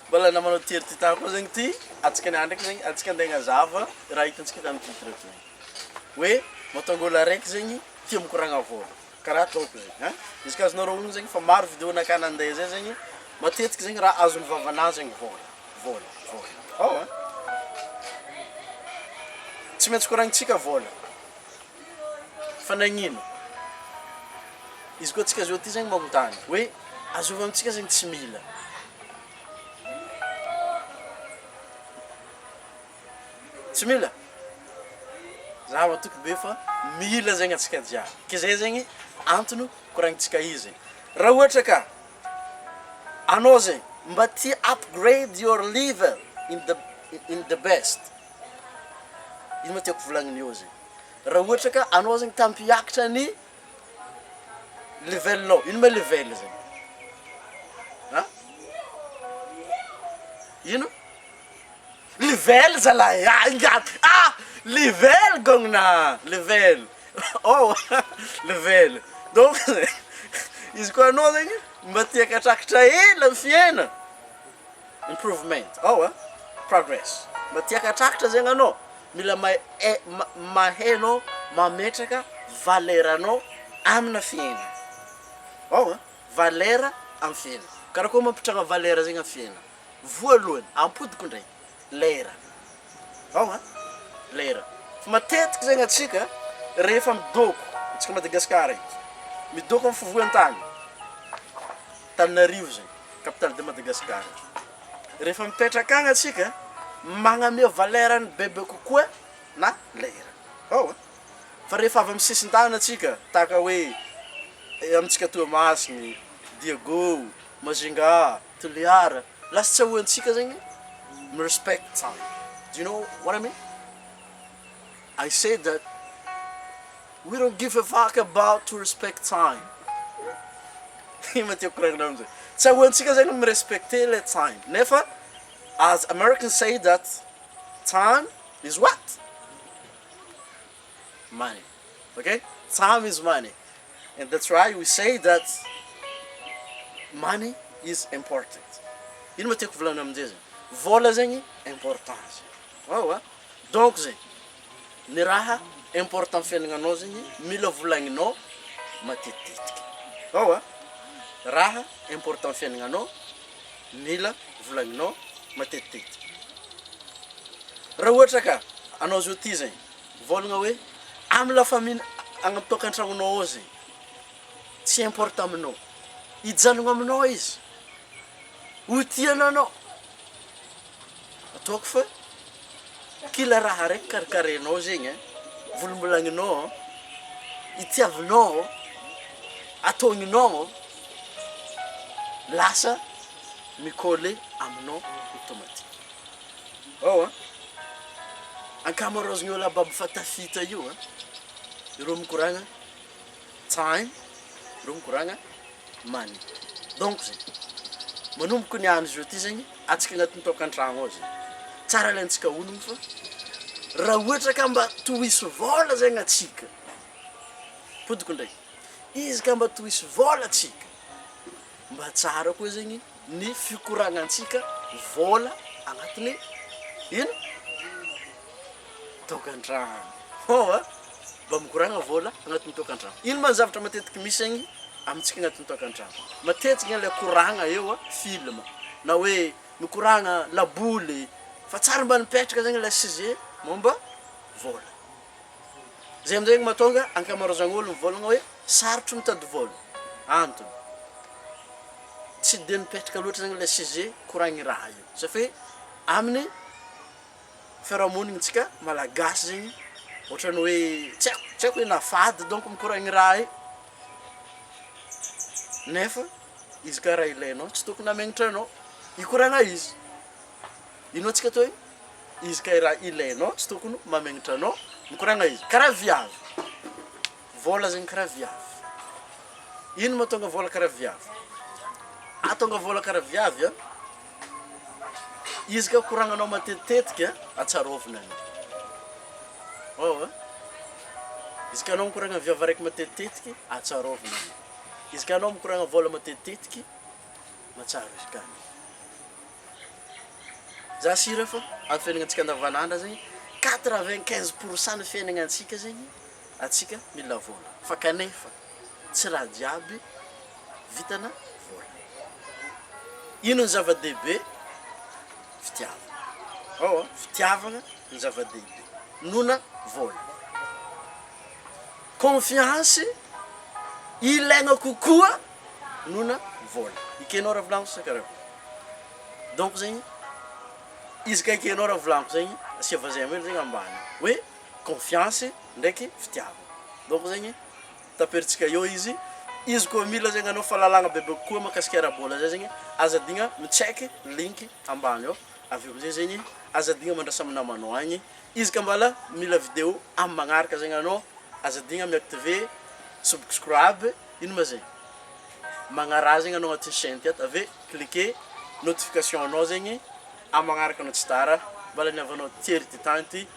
Mbola namanao Thierry Titan koa zegny ty, antsika niany ndraiky zegny, antsika andeha agnazava raha hitantsika tamin'ny titre teo igny. Hoe mahatonga olo araiky zegny tia mikoragna vôla, karaha ataoko zegny ein, izy ka azonareo onony zegny fa maro video nakà nandeha zay zegny, matetiky zegny raha azon'ny vavanà zegny vôla, vôla, vôla, ao ein. Tsy maintsy koragnintsika vôla, fa nagnino? Izy koa antsika zao ty zegny magnontany hoe azovy amintsika zegny tsy mila. Tsy mila? Za matoky be fa mila zegny antsika jiaby, ke zay zegny antony koragnintsika izy. Raha ohatra ka anao zegny mba tia upgrade your level in the in the best, ino ma tiako volagnina eo zegny? Raha ohatra ka anao zegny ta hampiakatra ny Level-nao, ino ma level zegny? An? Ino? Level zalahy ah ingahy ah! Level gongna, level, oh level, donc izy koa anao zegny mba te hiakatrakatra hely amy fiaigna, improvement, ao an, progress, mba te hiakatrakatra zegny anao, mila mahay mahay anao mametraka valeur anao amina fiainana, ao an, valeur amy fiainana, karakôry mampitranga valeur zegny amy fiainana, voalohany ampodiko ndraiky lera, ao an, lera, fa matetiky zegny antsika rehefa midôko, antsika Madagasikara eto, midôko amy fovoan-tany, Antananarivo zegny, capitale de Madagascar. Rehefa mipetraka agny antsika, magnamia valeur-ny bebe kokoa na lera, ao a! Fa rehefa avy amy sisin-tany antsika, tahaka hoe amintsika Toamasigny, Diego, Majunga, Toliara, lasa tsy ahoantsika zegny mi-respect time, do you know what I mean? I say that we don't give a fuck about to respect time. Ino ma tiako koragnina amizay? Tsy ahoantsika zegny mi-respecter le time nefa as Americans say that time is what? Money, ok? Time is money and that's why we say that money is important. Ino ma tiako volagnina aminjay zegny? Vôla zegny important zegny, eoa. Donc zegny, ny raha important am fiaignananao zegny mila volagninao matetitetika, ao a, raha important am fiaignananao mila volagninao matetitetika, raha ohatra ka anao zao ty zegny mivôlagna hoe amy la famille agny amy tokantragnonao ao zegny tsy important aminao, hijanogno aminao izy, ho tiananao. Ataoko fa kila raha raiky karakarainao zegny ein, volombolagnonao, itiavinao, ataoninao, lasa mi-coller aminao automatique. Ao an, ankamaroazan'ny olo aby efa tafita io an, ireo mikoragna time, ireo mikoragna money. Donc zegny, manomboka ny andro zao ty zegny, antsika agnatin'ny tokantragno ao zegny, tsara alaintsika honogno fa raha ohatra ka mba tohisy vôla zegny antsika, ampodiko ndraiky, izy ka mba tohisy vôla antsika, mba tsara koa zegny ny fikoragnantsika vôla agnatin'ny ino? Tokantragno, hô a! Mba mikoragna vôla agnatin'ny tokantragno. Ino ma ny zavatra matetiky misy zegny amintsika agnatin'ny tokantragno? Matetiky le koragna eo a film na hoe mikoragna laboly fa tsary mba nipetraka zegny le sujet momba vôla. Zay amizay mahatonga ankamaroazan'olo mivôlagna hoe sarotro mitady vôla, antony tsy de mipetraka loatra zegny le sujet koragny raha io satria amin'ny fiarahamonigny tsika malagasy zegny ohatrany hoe tsy haiko tsy haiko hoe na fady donc mikoragny raha io nefa izy ka raha ilainao tsy tokony hamegnatra anao hikoragna izy, ino antsika atao io izy ka raha ilainao tsy tokony mamegnatra anao mikoragna izy, karaha viavy, vôla zegny karaha viavy, ino mahatonga vôla karaha viavy? Ahatonga vôla karaha viavy an. Izy ka koragnanao matetitetika atsarovina anao. Oh a. Izy ka anao mikoragna viavy araiky matetitetiky atsarovina anao. Izy ka anao mikoragna vôla matetitetiky mahatsaro izy ka anao. Za sira fa amin'ny fiaignanantsika andavanandro zegny 95% ny fiaignanantsika zegny atsika mila vôla fa kanefa tsy raha jiaby vitana vôla. Ino ny zava-dehibe? Fitiavana. Ao fitiavagna ny zava-dehibe nona vôla. Confiance ilaigna kokoa nona vôla. Ekenao raha volagniko sa karakory? Donc zegny izy ka ekenao raha volagniko zegny asiava j'aime hely zegny ambany hoe confiance ndraiky fitiavana. Donc zegny taperintsika eo izy, izy koa mila zegny anao fahalalagna bebe kokoa mahakasika ara-bôla zay zegny aza adigna mi-check link ambany ao, avy eo amizay zegny aza adigna mandrasa amy namanao agny, izy ka mbala mila video amy magnaraka zegny anao aza adigna mi-activer subscribe, ino ma zegny magnaraha zegny anao agnatin'ny chaine ty ato ave cliquer notification anao zegny amy magnaraka anao tsy tara, mbala niavanao Thierry Ditanty.